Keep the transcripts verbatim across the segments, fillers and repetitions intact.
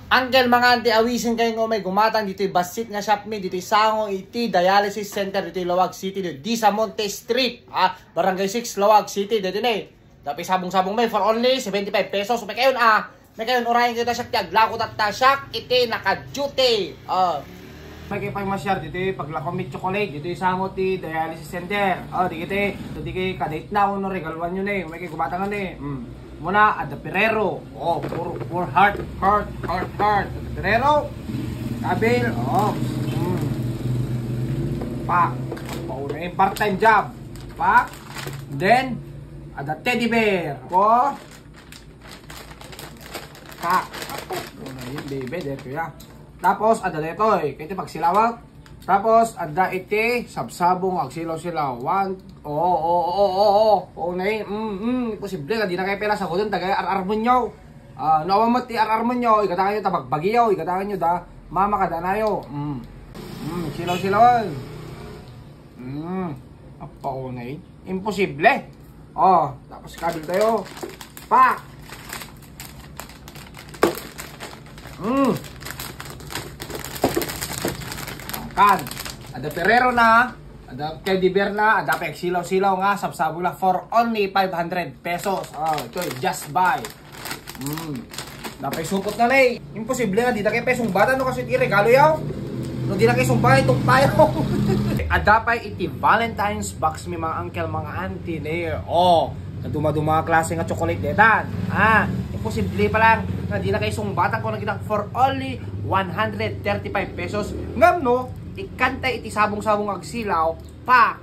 Uncle, mga auntie, awisenkayo nga umay gumatang ditoy bassit nga shop mi, ditoy sango iti dialysis center, ditoy Laoag City, ditoy Disamonte Street, ah, Barangay six, Laoag City, ditoy ni. Dapay sabong-sabong mi for only seventy-five pesos. Umay kayon, ah. Umay kayon, urayen kayo ta siak ti aglako tatta, siak iti naka-duty. Ah. Umay kayo pay masiar ditoy paglako mi chocolate, ditoy sango ti dialysis center. Oh, dagiti, dagiti kadaytna wenno regaluanyo ni. Umay kayo gumatang ni. Mm. Muna, adda Ferrero. Oh, puro, puro heart, heart, heart, heart. Adda Ferrero. Kabil, oh. Mm. Pak. Pauna yung part-time job. Pak. Then, adda teddy bear. Ko. Pak. Ako. Una yung baby, dito ya. Tapos, adda detoy. Kaya ito pagsilawag. Tapos, adda iti sabsabong agsilaw-silaw. One, oo, oo, oo, oo, oo, oo, nay, mm, mm, imposible nga di na kayo pala sagutan, tagay ar-armonyo. Ah, no, awan met ti ar-armonyo, igatangan nyo ta bagbagiyo, igatangan nyo da, mama kadanayo. Mm. Mm, silaw-silawan. Mm, apaunay. Imposible. Oh, tapos kabil tayo. Pak! Mm. Kan. Ada Ferrero na. Ada teddy bear na. Ada pagsilaw-silaw nga. Sabsabong la for only five hundred pesos. Oh, ito, just buy. Mm. Dapay supot na, nay. Imposible nga, di na kayo pay sungbatan, no, kasi iti regalo yaw. No, di na kayo sungbatan, itong tayo. Ada pay iti Valentine's box mi, mga uncle, mga auntie, nay. Oh, kaduma-duma nga klase nga chocolate detan. Ah, imposible pa lang nga di na kayo sungbatan ko nakita for only one hundred thirty-five pesos. Ngam, no, ikanta iti sabong-sabong agsilaw, pa,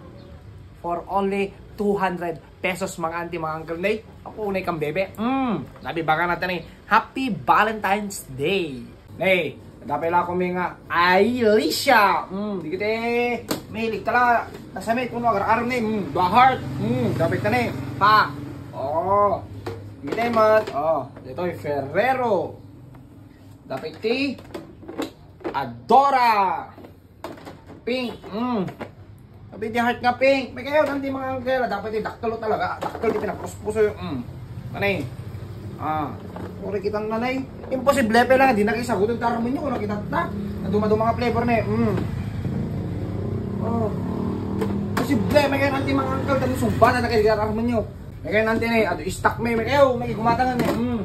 for only two hundred pesos, mga auntie, mga uncle, nay. Ako, nay, kang bebe. Mm, nabibagan natin, eh. Happy Valentine's Day. Nay, dapay la kami nga, Alicia. Mm, di kita, eh, mahilig tala. Nasa may kuno agar-aram ni, mm, the heart. Mm, dapay ta ni. Pa. Oh. Di kita, mat. Oh, dito, Ferrero. Dapay ti. Adora. Pink. Mm. Sabi di heart nga pink. May kayo, nanti mga uncle. Dapat yung dakkel talaga. Dakkel di pinapuspuso yung, mm. Kanay. Ah. Uri kitang nanay. Imposible pa lang. Di na kayo sagutin. Taraman nyo kung nakita ta. Naduma-duma nga flavor na eh. Mm. Oh. Imposible. May kayo, nanti mga uncle. Tanong sumba na na kayo. Taraman nyo. Kaya nanti ni, adu stock mi, may kayo, may gumatangan ni. Mm.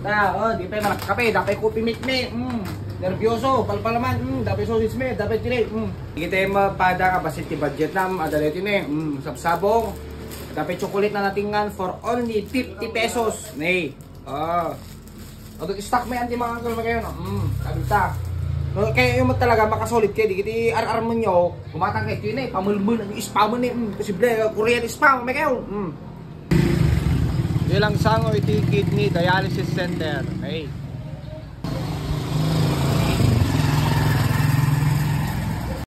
Ta, oh, di pa malak kape, dapay coffee mix mi. Mm. Nervioso, palpalaman, mm, dapay sausage mi, dapay chili. Mm. Kita yung mapada nga basit ti budget na, mm, adaleti ni. Mm, sabsabong. Dapay chocolate na natingan for only fifty pesos. Ni. Ah. Adu stock mi, anti mga uncle, may kayo, no? Mm, sabi ta. No, kaya yung talaga makasolid kayo, di kiti ar-ar mo nyo, gumatang kayo, kini, pamulmul, ang spam ni, mm, posible, Korean spam, may kayo. Mm. Ilang sango iti kidney dialysis center. Okay.